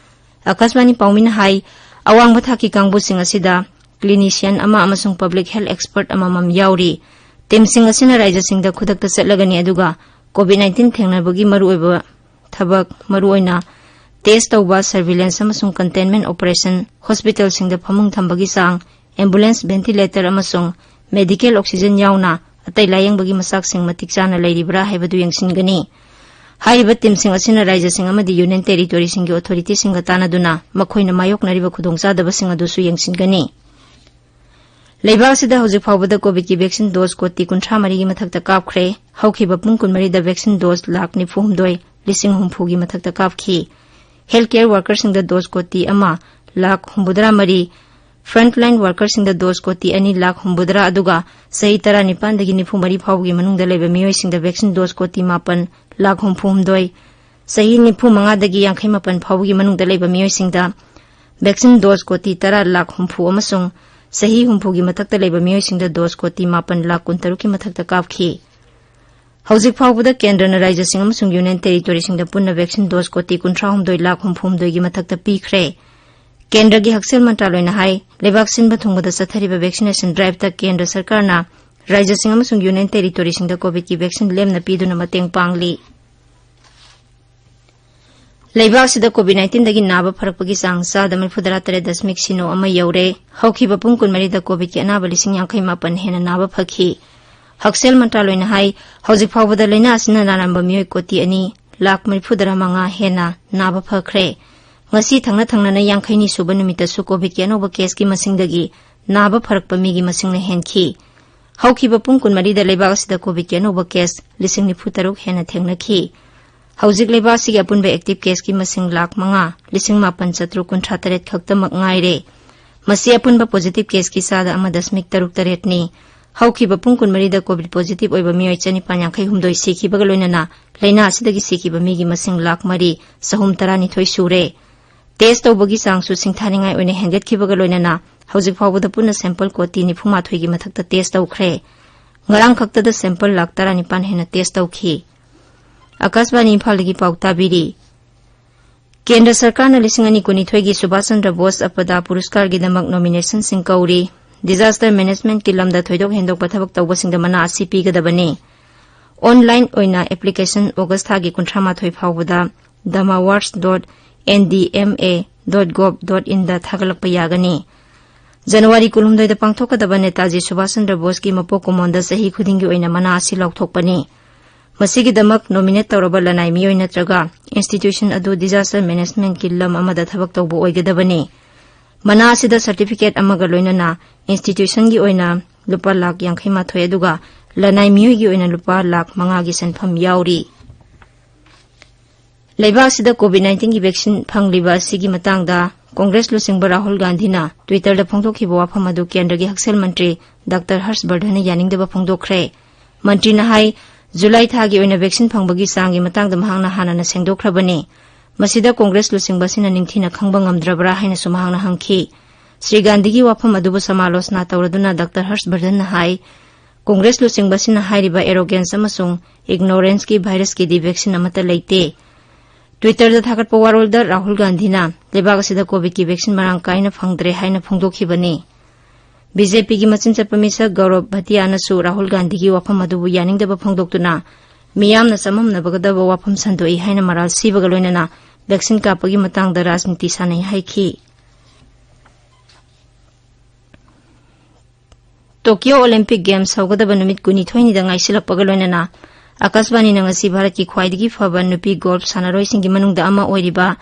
ꯑꯀꯥꯁꯕꯥꯅꯤ ꯄꯥꯎꯃꯤꯅ ꯍꯥꯏ, ꯑꯋꯥꯡꯕ ꯊꯥꯛꯀꯤ ꯀꯥꯡꯕꯨꯁꯤꯡ ꯑꯁꯤꯗ ꯀ꯭ꯂꯤꯅꯤꯁꯤꯌꯟ ꯑꯃ ꯑꯃꯁꯨꯡ ꯄꯕ꯭ꯂꯤꯛ ꯍꯦꯜꯊ ꯑꯦꯛꯁꯄꯔꯠ ꯑꯃꯃꯝ ꯌꯥꯎꯔꯤ꯫ ꯇꯤꯝꯁꯤꯡ ꯑꯁꯤꯅ ꯔꯥꯖ꯭ꯌꯁꯤꯡꯗ ꯈꯨꯗꯛꯇ ꯆꯠꯂꯒꯅꯤ, ꯑꯗꯨꯒ ꯀꯣꯚꯤꯗ ꯅꯥꯏꯟꯇꯤꯟ ꯊꯦꯡꯅꯕꯒꯤ ꯃꯔꯨꯑꯣꯏꯕ ꯊꯕꯛ, ꯃꯔꯨꯑꯣꯏꯅ ꯇꯦꯁ ꯇꯧꯕ, ꯁꯔꯚꯤꯂꯦꯟꯁ ꯑꯃꯁꯨꯡ ꯀꯟꯇꯦꯟꯃꯦꯟꯠ ꯑꯣꯄꯔꯦꯁꯟ, ꯍꯣꯁꯄꯤꯇꯥꯜꯁꯤꯡꯗ ꯐꯃꯨꯡ ꯊꯝꯕꯒꯤ ꯆꯥꯡ, ꯑꯦꯝꯕꯨꯂꯦꯟꯁ, ꯚꯦꯟꯇꯤꯂꯦꯇꯔ ꯑꯃꯁꯨꯡ ꯃꯦꯗꯤꯀꯦꯜ ꯑꯣꯛꯁꯤꯖꯟ ꯌꯥꯎꯅ ꯑꯇꯩ ꯂꯥꯌꯦꯡꯕꯒꯤ ꯃꯆꯥꯛꯁꯤꯡ ꯃꯇꯤꯛ ꯆꯥꯅ ꯂꯩꯔꯤꯕ꯭ꯔꯥ ꯍꯥꯏꯕꯗꯨ ꯌꯦꯡꯁꯤꯟꯒꯅꯤ꯫ ꯍꯥꯏꯔꯤꯕ ꯇꯤꯝꯁꯤꯡ ꯑꯁꯤꯅ ꯔꯥꯖ꯭ꯌꯁꯤꯡ ꯑꯃꯗꯤ ꯌꯨꯅꯤꯌꯟ ꯇꯦꯔꯤꯇꯣꯔꯤꯁꯤꯡꯒꯤ ꯑꯣꯊꯣꯔꯤꯇꯤꯁꯤꯡꯒ ꯇꯥꯟꯅꯗꯨꯅ ꯃꯈꯣꯏꯅ ꯃꯥꯌꯣꯛꯅꯔꯤꯕ ꯈꯨꯗꯣꯡꯆꯥꯗꯕꯁꯤꯡ ꯑꯗꯨꯁꯨ ꯌꯦꯡꯁꯤꯟꯒꯅꯤ꯫ ꯂꯩꯕꯥꯛ ꯑꯁꯤꯗ ꯍꯧꯖꯤꯛ ꯐꯥꯎꯕꯗ ꯀꯣꯚꯤꯗꯀꯤ ꯚꯦꯛꯁꯤꯟ ꯗꯣꯁ ꯀꯣꯇꯤ ꯀꯨꯟꯊ꯭ꯔꯥ ꯃꯔꯤꯒꯤ ꯃꯊꯛꯇ ꯀꯥꯞꯈ꯭ꯔꯦ꯫ ꯍꯧꯈꯤꯕ ꯄꯨꯡ ꯀꯨꯟꯃꯔꯤꯗ ꯚꯦꯛꯁꯤꯟ ꯗꯣꯁ ꯂꯥꯈ ꯅꯤꯐꯨ ꯍꯨꯝꯗꯣꯏ ꯂꯤꯁꯤꯡ ꯍꯨꯝꯐꯨꯒꯤ ꯃꯊꯛꯇ ꯀꯥꯞꯈꯤ꯫ ꯍꯦꯜꯊ ꯀꯦꯌꯔ ꯋꯥꯔꯀꯔꯁꯤꯡꯗ ꯗꯣꯁ ꯀꯣꯇꯤ ꯑꯃ ꯂꯥꯈ ꯍꯨꯝꯐꯨꯇꯔꯥ ꯃꯔꯤ, ꯐ꯭ꯔꯟꯠꯂꯥꯏꯟ ꯋꯥꯔꯀꯔꯁꯤꯡꯗ ꯗꯣꯁ ꯀꯣꯇꯤ ꯑꯅꯤ ꯂꯥꯈ ꯍꯨꯝꯐꯨꯇꯔꯥ, ꯑꯗꯨꯒ ꯆꯍꯤ ꯇꯔꯥꯅꯤꯄꯥꯟꯗꯒꯤ ꯅꯤꯐꯨ ꯃꯔꯤ ꯐꯥꯎꯕꯒꯤ ꯃꯅꯨꯡꯗ ꯂꯩꯕ ꯃꯤꯑꯣꯏꯁꯤꯡꯗ ꯚꯦꯛꯁꯤꯟ ꯗꯣꯁ ꯀꯣꯇꯤ ꯃꯥꯄꯟ ꯂꯥꯈ ꯍꯨꯝꯐꯨ ꯍꯨꯝꯗꯣꯏ, ꯆꯍꯤ ꯅꯤꯐꯨ ꯃꯉꯥꯗꯒꯤ ꯌꯥꯡꯈꯩ ꯃꯥꯄꯟ ꯐꯥꯎꯕꯒꯤ ꯃꯅꯨꯡꯗ ꯂꯩꯕ ꯃꯤꯑꯣꯏꯁꯤꯡꯗ ꯚꯦꯛꯁꯤꯟ ꯗꯣꯁ ꯀꯣꯇꯤ ꯇꯔꯥ ꯂꯥꯈ ꯍꯨꯝꯐꯨ ꯑꯃꯁꯨꯡ ꯆꯍꯤ ꯍꯨꯝꯐꯨꯒꯤ ꯃꯊꯛꯇ ꯂꯩꯕ ꯃꯤꯑꯣꯏꯁꯤꯡꯗ ꯗꯣꯁ ꯀꯣꯇꯤ ꯃꯥꯄꯟ ꯂꯥꯈ ꯀꯨꯟꯇꯔꯨꯛꯀꯤ ꯃꯊꯛꯇ ꯀꯥꯞꯈꯤ꯫ ꯍꯧꯖꯤꯛ ꯐꯥꯎꯕꯗ ꯀꯦꯟꯗ꯭ꯔꯅ ꯔꯥꯖ꯭ꯌꯁꯤꯡ ꯑꯃꯁꯨꯡ ꯌꯨꯅꯤꯌꯟ ꯇꯦꯔꯤꯇꯣꯔꯤꯁꯤꯡꯗ ꯄꯨꯟꯅ ꯚꯦꯛꯁꯤꯟ ꯗꯣꯁ ꯀꯣꯇꯤ ꯀꯨꯟꯊ꯭ꯔꯥꯍꯨꯝꯗꯣꯏ ꯂꯥꯈ ꯍꯨꯝꯐꯨ ꯍꯨꯝꯗꯣꯏꯒꯤ ꯃꯊꯛꯇ ꯄꯤꯈ꯭ꯔꯦ꯫ ꯀꯦꯟꯗ꯭ꯔꯒꯤ ꯍꯛꯁꯦꯜ ꯃꯟꯇ꯭ꯔꯥꯂꯣꯏꯅ ꯍꯥꯏ, ꯂꯩꯕꯥꯛ ꯁꯤꯟꯕ ꯊꯨꯡꯕꯗ ꯆꯠꯊꯔꯤꯕ ꯚꯦꯛꯁꯤꯅꯦꯁꯟ ꯗ꯭ꯔꯥꯏꯚꯇ ꯀꯦꯟꯗ꯭ꯔ ꯁꯔꯀꯥꯔꯅ ꯔꯥꯖ꯭ꯌꯁꯤꯡ ꯑꯃꯁꯨꯡ ꯌꯨꯅꯤꯌꯟ ꯇꯦꯔꯤꯇꯣꯔꯤꯁꯤꯡꯗ ꯀꯣꯚꯤꯗꯀꯤ ꯚꯦꯛꯁꯤꯟ ꯂꯦꯝꯅ ꯄꯤꯗꯨꯅ ꯃꯇꯦꯡ ꯄꯥꯡꯂꯤ꯫ ꯂꯩꯕꯥꯛ ꯑꯁꯤꯗ ꯀꯣꯚꯤꯗ ꯅꯥꯏꯟꯇꯤꯟꯗꯒꯤ ꯅꯥꯕ ꯐꯔꯛꯄꯒꯤ ꯆꯥꯡ ꯆꯥꯗ ꯃꯔꯤꯐꯨꯇꯔꯥ ꯇꯔꯦꯠ ꯗꯁꯃꯤꯛ ꯁꯤꯅꯣ ꯑꯃ ꯌꯧꯔꯦ꯫ ꯍꯧꯈꯤꯕ ꯄꯨꯡ ꯀꯨꯟꯃꯔꯤꯗ ꯀꯣꯚꯤꯗꯀꯤ ꯑꯅꯥꯕ ꯂꯤꯁꯤꯡ ꯌꯥꯡꯈꯩ ꯃꯥꯄꯟ ꯍꯦꯟꯅ ꯅꯥꯕ ꯐꯈꯤ꯫ ꯍꯛꯁꯦꯜ ꯃꯟꯇ꯭ꯔꯥꯂꯣꯏꯅ ꯍꯥꯏ, ꯍꯧꯖꯤꯛ ꯐꯥꯎꯕꯗ ꯂꯥꯏꯅꯥ ꯑꯁꯤꯅ ꯅꯥꯔꯝꯕ ꯃꯤꯑꯣꯏ ꯀꯣꯇꯤ ꯑꯅꯤ ꯂꯥꯈ ꯃꯔꯤꯐꯨꯇꯔꯥ ꯃꯉꯥ ꯍꯦꯟꯅ ꯅꯥꯕ ꯐꯈ꯭ꯔꯦ꯫ ꯉꯁꯤ ꯊꯪꯅ ꯊꯪꯅꯅ ꯌꯥꯡꯈꯩꯅꯤ ꯁꯨꯕ ꯅꯨꯃꯤꯠꯇꯁꯨ ꯀꯣꯚꯤꯗꯀꯤ ꯑꯅꯧꯕ ꯀꯦꯁꯀꯤ ꯃꯁꯤꯡꯗꯒꯤ ꯅꯥꯕ ꯐꯔꯛꯄ ꯃꯤꯒꯤ ꯃꯁꯤꯡꯅ ꯍꯦꯟꯈꯤ꯫ ꯍꯧꯈꯤꯕ ꯄꯨꯡ ꯀꯨꯟꯃꯔꯤꯗ ꯂꯩꯕꯥꯛ ꯑꯁꯤꯗ ꯀꯣꯚꯤꯗꯀꯤ ꯑꯅꯧꯕ ꯀꯦꯁ ꯂꯤꯁꯤꯡ ꯅꯤꯐꯨ ꯇꯔꯨꯛ ꯍꯦꯟꯅ ꯊꯦꯡꯅꯈꯤ꯫ ꯍꯧꯖꯤꯛ ꯂꯩꯕꯥꯛ ꯑꯁꯤꯒꯤ ꯑꯄꯨꯟꯕ ꯑꯦꯛꯇꯤꯚ ꯀꯦꯁꯀꯤ ꯃꯁꯤꯡ ꯂꯥꯈ ꯃꯉꯥ ꯂꯤꯁꯤꯡ ꯃꯥꯄꯟ ꯆꯥꯇ꯭ꯔꯨꯛ ꯀꯨꯟꯊ꯭ꯔꯥ ꯇꯔꯦꯠ ꯈꯛꯇꯃꯛ ꯉꯥꯏꯔꯦ꯫ ꯃꯁꯤ ꯑꯄꯨꯟꯕ ꯄꯣꯖꯤꯇꯤꯚ ꯀꯦꯁꯀꯤ ꯆꯥꯗ ꯑꯃ ꯗꯁꯃꯤꯛ ꯇꯔꯨꯛ ꯇꯔꯦꯠꯅꯤ꯫ ꯍꯧꯈꯤꯕ ꯄꯨꯡ ꯀꯨꯟꯃꯔꯤꯗ ꯀꯣꯚꯤꯗ ꯄꯣꯖꯤꯇꯤꯚ ꯑꯣꯏꯕ ꯃꯤꯑꯣꯏ ꯆꯅꯤꯄꯥꯟ ꯌꯥꯡꯈꯩ ꯍꯨꯝꯗꯣꯏ ꯁꯤꯈꯤꯕꯒ ꯂꯣꯏꯅꯅ ꯂꯥꯏꯅꯥ ꯑꯁꯤꯗꯒꯤ ꯁꯤꯈꯤꯕ ꯃꯤꯒꯤ ꯃꯁꯤꯡ ꯂꯥꯈ ꯃꯔꯤ ꯆꯍꯨꯝ ꯇꯔꯥꯅꯤꯊꯣꯏ ꯁꯨꯔꯦ꯫ ꯇꯦꯁ ꯇꯧꯕꯒꯤ ꯆꯥꯡꯁꯨ ꯁꯤꯡꯊꯥꯅꯤꯡꯉꯥꯏ ꯑꯣꯏꯅ ꯍꯦꯟꯒꯠꯈꯤꯕꯒ ꯂꯣꯏꯅꯅ ꯍꯧꯖꯤꯛ ꯐꯥꯎꯕꯗ ꯄꯨꯟꯅ ꯁꯦꯝꯄꯜ ꯀꯣꯇꯤ ꯅꯤꯐꯨꯃꯥꯊꯣꯏꯒꯤ ꯃꯊꯛꯇ ꯇꯦꯁ ꯇꯧꯈ꯭ꯔꯦ꯫ ꯉꯔꯥꯡ ꯈꯛꯇꯗ ꯁꯦꯝꯄꯜ ꯂꯥꯈ ꯇꯔꯥꯅꯤꯄꯥꯟ ꯍꯦꯟꯅ ꯇꯦꯁ ꯇꯧꯈꯤ꯫ ꯑꯀꯥꯁꯕꯥꯅꯤ ꯏꯝꯐꯥꯜꯗꯒꯤ ꯄꯥꯎ ꯇꯥꯕꯤꯔꯤ꯫ ꯀꯦꯟꯗ꯭ꯔ ꯁꯔꯀꯥꯔꯅ ꯂꯤꯁꯤꯡ ꯑꯅꯤ ꯀꯨꯟꯅꯤꯊꯣꯏꯒꯤ ꯁꯨꯚꯥꯁ ꯆꯟꯗ꯭ꯔ ꯕꯣꯁ ꯑꯄꯗꯥ ꯄꯨꯔꯁꯀꯥꯔꯒꯤꯗꯃꯛ ꯅꯣꯃꯤꯅꯦꯁꯟꯁꯤꯡ ꯀꯧꯔꯤ꯫ ꯗꯤꯖꯥꯁꯇꯔ ꯃꯦꯅꯦꯖꯃꯦꯟꯠꯀꯤ ꯂꯝꯗ ꯊꯣꯏꯗꯣꯛ ꯍꯦꯟꯗꯣꯛꯄ ꯊꯕꯛ ꯇꯧꯕꯁꯤꯡꯗ ꯃꯅꯥ ꯑꯁꯤ ꯄꯤꯒꯗꯕꯅꯤ꯫ ꯑꯣꯟꯂꯥꯏꯟ ꯑꯣꯏꯅ ꯑꯦꯄ꯭ꯂꯤꯀꯦꯁꯟ ꯑꯣꯒꯁ ꯊꯥꯒꯤ ꯀꯨꯟꯊ꯭ꯔꯥ ꯃꯥꯊꯣꯏ ꯐꯥꯎꯕꯗ dhamawars dot N D M A dot gov dot in ꯗ ꯊꯥꯒꯠꯂꯛꯄ ꯌꯥꯒꯅꯤ꯫ ꯖꯅꯋꯥꯔꯤ ꯀꯨꯟꯍꯨꯝꯗꯣꯏꯗ ꯄꯥꯡꯊꯣꯛꯀꯗꯕ ꯅꯦꯇꯥꯖꯤ ꯁꯨꯚꯥꯁ ꯆꯟꯗ꯭ꯔ ꯕꯣꯁꯀꯤ ꯃꯄꯣꯛ ꯀꯨꯝꯑꯣꯟꯗ ꯆꯍꯤ ꯈꯨꯗꯤꯡꯒꯤ ꯑꯣꯏꯅ ꯃꯅꯥ ꯑꯁꯤ ꯂꯥꯎꯊꯣꯛꯄꯅꯤ꯫ ꯃꯁꯤꯒꯤꯗꯃꯛ ꯅꯣꯃꯤꯅꯦꯠ ꯇꯧꯔꯕ ꯂꯅꯥꯏ ꯃꯤꯑꯣꯏ ꯅꯠꯇ꯭ꯔꯒ ꯏꯟꯁꯇꯤꯇ꯭ꯌꯨꯁꯟ ꯑꯗꯨ ꯗꯤꯖꯥꯁꯇꯔ ꯃꯦꯅꯦꯖꯃꯦꯟꯠꯀꯤ ꯂꯝ ꯑꯃꯗ ꯊꯕꯛ ꯇꯧꯕ ꯑꯣꯏꯒꯗꯕꯅꯤ꯫ ꯃꯅꯥ ꯑꯁꯤꯗ ꯁꯔꯇꯤꯐꯤꯀꯦꯠ ꯑꯃꯒ ꯂꯣꯏꯅꯅ ꯏꯟꯁꯇꯤꯇ꯭ꯌꯨꯁꯟꯒꯤ ꯑꯣꯏꯅ ꯂꯨꯄꯥ ꯂꯥꯈ ꯌꯥꯡꯈꯩ ꯃꯥꯊꯣꯏ, ꯑꯗꯨꯒ ꯂꯅꯥꯏ ꯃꯤꯑꯣꯏꯒꯤ ꯑꯣꯏꯅ ꯂꯨꯄꯥ ꯂꯥꯈ ꯃꯉꯥꯒꯤ ꯁꯦꯟꯐꯝ ꯌꯥꯎꯔꯤ꯫ ꯂꯩꯕꯥꯛ ꯑꯁꯤꯗ ꯀꯣꯚꯤꯗ ꯅꯥꯏꯟꯇꯤꯟꯒꯤ ꯚꯦꯛꯁꯤꯟ ꯐꯪꯂꯤꯕ ꯑꯁꯤꯒꯤ ꯃꯇꯥꯡꯗ ꯀꯣꯡꯒ꯭ꯔꯦꯁ ꯂꯨꯆꯤꯡꯕ ꯔꯥꯍꯨꯜ ꯒꯥꯟꯙꯤꯅ ꯇ꯭ꯋꯤꯇꯔꯗ ꯐꯣꯡꯗꯣꯛꯈꯤꯕ ꯋꯥꯐꯝ ꯑꯗꯨ ꯀꯦꯟꯗ꯭ꯔꯒꯤ ꯍꯛꯁꯦꯜ ꯃꯟꯇ꯭ꯔꯤ ꯗꯥꯛꯇꯔ ꯍꯔꯁ ꯕꯔꯙꯟꯅ ꯌꯥꯅꯤꯡꯗꯕ ꯐꯣꯡꯗꯣꯛꯈ꯭ꯔꯦ꯫ ꯃꯟꯇ꯭ꯔꯤꯅ ꯍꯥꯏ, ꯖꯨꯂꯥꯏ ꯊꯥꯒꯤ ꯑꯣꯏꯅ ꯚꯦꯛꯁꯤꯟ ꯐꯪꯕꯒꯤ ꯆꯥꯡꯒꯤ ꯃꯇꯥꯡꯗ ꯃꯍꯥꯛꯅ ꯍꯥꯟꯅꯅ ꯁꯦꯡꯗꯣꯛꯈ꯭ꯔꯕꯅꯤ꯫ ꯃꯁꯤꯗ ꯀꯣꯡꯒ꯭ꯔꯦꯁ ꯂꯨꯆꯤꯡꯕꯁꯤꯅ ꯅꯤꯡꯊꯤꯅ ꯈꯪꯕ ꯉꯝꯗ꯭ꯔꯕ꯭ꯔꯥ ꯍꯥꯏꯅꯁꯨ ꯃꯍꯥꯛꯅ ꯍꯪꯈꯤ꯫ ꯁ꯭ꯔꯤ ꯒꯥꯟꯙꯤꯒꯤ ꯋꯥꯐꯝ ꯑꯗꯨꯕꯨ ꯁꯃꯥꯂꯣꯆꯅꯥ ꯇꯧꯔꯗꯨꯅ ꯗꯥꯛꯇꯔ ꯍꯔꯁ ꯕꯔꯙꯟꯅ ꯍꯥꯏ, ꯀꯣꯡꯒ꯭ꯔꯦꯁ ꯂꯨꯆꯤꯡꯕꯁꯤꯅ ꯍꯥꯏꯔꯤꯕ ꯑꯦꯔꯣꯒꯦꯟꯁ ꯑꯃꯁꯨꯡ ꯏꯒꯅꯣꯔꯦꯟꯁꯀꯤ ꯚꯥꯏꯔꯁꯀꯤꯗꯤ ꯚꯦꯛꯁꯤꯟ ꯑꯃꯠꯇ ꯂꯩꯇꯦ꯫ ꯇ꯭ꯋꯤꯇꯔꯗ ꯊꯥꯒꯠꯄ ꯋꯥꯔꯣꯜꯗ ꯔꯥꯍꯨꯜ ꯒꯥꯟꯙꯤꯅ ꯂꯩꯕꯥꯛ ꯑꯁꯤꯗ ꯀꯣꯚꯤꯗꯀꯤ ꯚꯦꯛꯁꯤꯟ ꯃꯔꯥꯡ ꯀꯥꯏꯅ ꯐꯪꯗ꯭ꯔꯦ ꯍꯥꯏꯅ ꯐꯣꯡꯗꯣꯛꯈꯤꯕꯅꯤ꯫ ꯕꯤ ꯖꯦ ꯄꯤꯒꯤ ꯃꯆꯤꯟ ꯆꯠꯄ ꯃꯤꯁꯛ ꯒꯧꯔꯕ ꯚꯇꯤꯌꯥꯅꯁꯨ ꯔꯥꯍꯨꯜ ꯒꯥꯟꯙꯤꯒꯤ ꯋꯥꯐꯝ ꯑꯗꯨꯕꯨ ꯌꯥꯅꯤꯡꯗꯕ ꯐꯣꯡꯗꯣꯛꯇꯨꯅ ꯃꯤꯌꯥꯝꯅ ꯆꯃꯝꯅꯕꯒꯗꯕ ꯋꯥꯐꯝ ꯁꯟꯗꯣꯛꯏ ꯍꯥꯏꯅ ꯃꯔꯥꯜ ꯁꯤꯕꯒ ꯂꯣꯏꯅꯅ ꯚꯦꯛꯁꯤꯟ ꯀꯥꯞꯄꯒꯤ ꯃꯇꯥꯡꯗ ꯔꯥꯖꯅꯤꯇꯤ ꯁꯥꯟꯅꯩ ꯍꯥꯏꯈꯤ꯫ ꯇꯣꯀꯤꯌꯣ ꯑꯣꯂꯤꯝꯄꯤꯛ ꯒꯦꯝꯁ ꯍꯧꯒꯗꯕ ꯅꯨꯃꯤꯠ ꯀꯨꯟꯅꯤꯊꯣꯏꯅꯤꯗ ꯉꯥꯏꯁꯤꯜꯂꯛꯄꯒ ꯂꯣꯏꯅꯅ ꯑꯀꯥꯁꯕꯥꯅꯤꯅ ꯉꯁꯤ ꯚꯥꯔꯠꯀꯤ ꯈ꯭ꯋꯥꯏꯗꯒꯤ ꯐꯕ ꯅꯨꯄꯤ ꯒꯣꯜꯐ ꯁꯥꯟꯅꯔꯣꯏꯁꯤꯡꯒꯤ ꯃꯅꯨꯡꯗ ꯑꯃ ꯑꯣꯏꯔꯤꯕ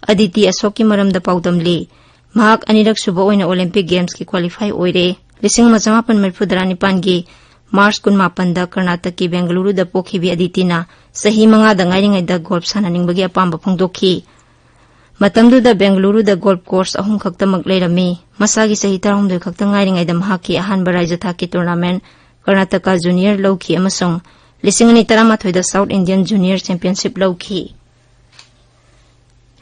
ꯑꯗꯤꯇꯤ ꯑꯁꯣꯛꯀꯤ ꯃꯔꯝꯗ ꯄꯥꯎꯗꯝꯂꯤ꯫ ꯃꯍꯥꯛ ꯑꯅꯤꯔꯛ ꯁꯨꯕ ꯑꯣꯏꯅ ꯑꯣꯂꯤꯝꯄꯤꯛ ꯒꯦꯝꯁꯀꯤ ꯀ꯭ꯋꯥꯂꯤꯐꯥꯏ ꯑꯣꯏꯔꯦ꯫ ꯂꯤꯁꯤꯡ ꯑꯃ ꯆꯃꯥꯄꯟ ꯃꯔꯤꯐꯨ ꯇꯔꯥꯅꯤꯄꯥꯟꯒꯤ ꯃꯥꯔꯆ ꯀꯨꯟꯃꯥꯄꯟꯗ ꯀꯔꯅꯥꯇꯛꯀꯤ ꯕꯦꯡꯒꯂꯨꯔꯨꯗ ꯄꯣꯛꯈꯤꯕꯤ ꯑꯗꯤꯇꯤꯅ ꯆꯍꯤ ꯃꯉꯥꯗ ꯉꯥꯏꯔꯤꯉꯩꯗ ꯒꯣꯜꯐ ꯁꯥꯟꯅꯅꯤꯡꯕꯒꯤ ꯑꯄꯥꯝꯕ ꯐꯣꯡꯗꯣꯛꯈꯤ꯫ ꯃꯇꯝꯗꯨꯗ ꯕꯦꯡꯒꯂꯨꯔꯨꯗ ꯒꯣꯜꯐ ꯀꯣꯔꯁ ꯑꯍꯨꯝ ꯈꯛꯇꯃꯛ ꯂꯩꯔꯝꯃꯤ꯫ ꯃꯁꯥꯒꯤ ꯆꯍꯤ ꯇꯔꯥꯍꯨꯝꯗꯣꯏ ꯈꯛꯇ ꯉꯥꯏꯔꯤꯉꯩꯗ ꯃꯍꯥꯛꯀꯤ ꯑꯍꯥꯟꯕ ꯔꯥꯖ꯭ꯌ ꯊꯥꯛꯀꯤ ꯇꯣꯔꯅꯥꯃꯦꯟ ꯀꯔꯅꯥꯇꯀꯥ ꯖꯨꯅꯤꯌꯔ ꯂꯧꯈꯤ ꯑꯃꯁꯨꯡ ꯂꯤꯁꯤꯡ ꯑꯅꯤ ꯇꯔꯥꯃꯥꯊꯣꯏꯗ ꯁꯥꯎꯠ ꯏꯟꯗꯤꯌꯟ ꯖꯨꯅꯤꯌꯔ ꯆꯦꯝꯄꯤꯌꯟꯁꯤꯞ ꯂꯧꯈꯤ꯫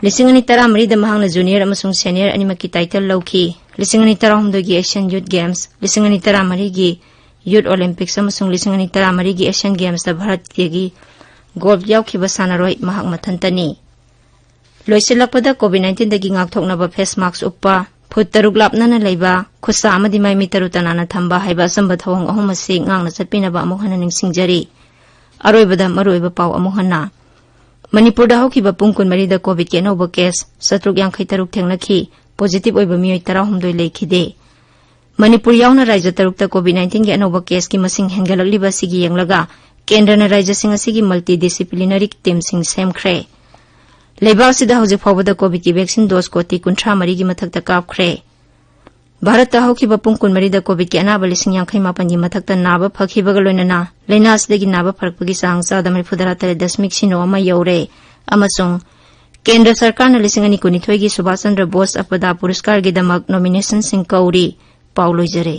ꯂꯤꯁꯤꯡ ꯑꯅꯤ ꯇꯔꯥꯃꯔꯤꯗ ꯃꯍꯥꯛꯅ ꯖꯨꯅꯤꯌꯔ ꯑꯃꯁꯨꯡ ꯁꯦꯅꯤꯌꯔ ꯑꯅꯤꯃꯛꯀꯤ ꯇꯥꯏꯇꯜ ꯂꯧꯈꯤ꯫ ꯂꯤꯁꯤꯡ ꯑꯅꯤ ꯇꯔꯥꯍꯨꯝꯗꯣꯏꯒꯤ ꯑꯦꯁꯤꯌꯥꯟ ꯌꯨꯠ ꯒꯦꯝꯁ, ꯂꯤꯁꯤꯡ ꯑꯅꯤ ꯇꯔꯥꯃꯔꯤꯒꯤ ꯌꯨꯠ ꯑꯣꯂꯤꯝꯄꯤꯛꯁ ꯑꯃꯁꯨꯡ ꯂꯤꯁꯤꯡ ꯑꯅꯤ ꯇꯔꯥꯃꯔꯤꯒꯤ ꯑꯦꯁꯤꯌꯥꯟ ꯒꯦꯝꯁꯇ ꯚꯥꯔꯠꯇꯒꯤ ꯒꯣꯜꯐ ꯌꯥꯎꯈꯤꯕ ꯁꯥꯟꯅꯔꯣꯏ ꯃꯍꯥꯛ ꯃꯊꯟꯇꯅꯤ꯫ ꯂꯣꯏꯁꯤꯜꯂꯛꯄꯗ ꯀꯣꯚꯤꯗ ꯅꯥꯏꯟꯇꯤꯟꯗꯒꯤ ꯉꯥꯛꯊꯣꯛꯅꯕ ꯐꯦꯁ ꯃꯥꯛꯁ ꯎꯞꯄ, ꯐꯨꯠ ꯇꯔꯨꯛ ꯂꯥꯞꯅꯅ ꯂꯩꯕ, ꯈꯨꯠꯁꯥ ꯑꯃꯗꯤ ꯃꯥꯏ ꯃꯤꯠ ꯇꯔꯨ ꯇꯅꯥꯟꯅ ꯊꯝꯕ ꯍꯥꯏꯕ ꯑꯆꯝꯕ ꯊꯧꯑꯣꯡ ꯑꯍꯨꯝ ꯑꯁꯤ ꯉꯥꯛꯅ ꯆꯠꯄꯤꯅꯕ ꯑꯃꯨꯛ ꯍꯟꯅ ꯅꯤꯡꯁꯤꯡꯖꯔꯤ꯫ ꯑꯔꯣꯏꯕꯗ ꯃꯔꯨꯑꯣꯏꯕ ꯄꯥꯎ ꯑꯃꯨꯛ ꯍꯟꯅ꯫ ꯃꯅꯤꯄꯨꯔꯗ ꯍꯧꯈꯤꯕ ꯄꯨꯡ ꯀꯨꯟꯃꯔꯤꯗ ꯀꯣꯚꯤꯗꯀꯤ ꯑꯅꯧꯕ ꯀꯦꯁ ꯆꯥꯇ꯭ꯔꯨꯛ ꯌꯥꯡꯈꯩ ꯇꯔꯨꯛ ꯊꯦꯡꯅꯈꯤ꯫ ꯄꯣꯖꯤꯇꯤꯚ ꯑꯣꯏꯕ ꯃꯤꯑꯣꯏ ꯇꯔꯥꯍꯨꯝꯗꯣꯏ ꯂꯩꯈꯤꯗꯦ꯫ ꯃꯅꯤꯄꯨꯔ ꯌꯥꯎꯅ ꯔꯥꯖ꯭ꯌ ꯇꯔꯨꯛꯇ ꯀꯣꯚꯤꯗ ꯅꯥꯏꯟꯇꯤꯟꯒꯤ ꯑꯅꯧꯕ ꯀꯦꯁꯀꯤ ꯃꯁꯤꯡ ꯍꯦꯟꯒꯠꯂꯛꯂꯤꯕ ꯑꯁꯤꯒꯤ ꯌꯦꯡꯂꯒ ꯀꯦꯟꯗ꯭ꯔꯅ ꯔꯥꯖ꯭ꯌꯁꯤꯡ ꯑꯁꯤꯒꯤ ꯃꯜꯇꯤ ꯗꯤꯁꯤꯄ꯭ꯂꯤꯅꯔꯤ ꯇꯤꯝꯁꯤꯡ ꯁꯦꯝꯈ꯭ꯔꯦ꯫ ꯂꯩꯕꯥꯛꯁꯤꯗ ꯍꯧꯖꯤꯛ ꯐꯥꯎꯕꯗ ꯀꯣꯚꯤꯗꯀꯤ ꯚꯦꯛꯁꯤꯟ ꯗꯣꯁ ꯀꯣꯇꯤ ꯀꯨꯟꯊ꯭ꯔꯥ ꯃꯔꯤꯒꯤ ꯃꯊꯛꯇ ꯀꯥꯞꯈ꯭ꯔꯦ꯫ ꯚꯥꯔꯠꯇ ꯍꯧꯈꯤꯕ ꯄꯨꯡ ꯀꯨꯟꯃꯔꯤꯗ ꯀꯣꯚꯤꯗꯀꯤ ꯑꯅꯥꯕ ꯂꯤꯁꯤꯡ ꯌꯥꯡꯈꯩ ꯃꯥꯄꯟꯒꯤ ꯃꯊꯛꯇ ꯅꯥꯕ ꯐꯈꯤꯕꯒ ꯂꯣꯏꯅꯅ ꯂꯥꯏꯅꯥ ꯑꯁꯤꯗꯒꯤ ꯅꯥꯕ ꯐꯔꯛꯄꯒꯤ ꯆꯥꯡ ꯆꯥꯗ ꯃꯔꯤꯐꯨꯇꯔꯥ ꯇꯔꯦꯠ ꯗꯁꯃꯤꯛ ꯁꯤꯅꯣ ꯑꯃ ꯌꯧꯔꯦ꯫ ꯑꯃꯁꯨꯡ ꯀꯦꯟꯗ꯭ꯔ ꯁꯔꯀꯥꯔꯅ ꯂꯤꯁꯤꯡ ꯑꯅꯤ ꯀꯨꯟꯅꯤꯊꯣꯏꯒꯤ ꯁꯨꯚꯥꯁ ꯆꯟꯗ꯭ꯔ ꯕꯣꯁ ꯑꯄꯗꯥ ꯄꯨꯔꯁꯀꯥꯔꯒꯤꯗꯃꯛ ꯅꯣꯃꯤꯅꯦꯁꯟꯁꯤꯡ ꯀꯧꯔꯤ꯫ ꯄꯥꯎ ꯂꯣꯏꯖꯔꯦ꯫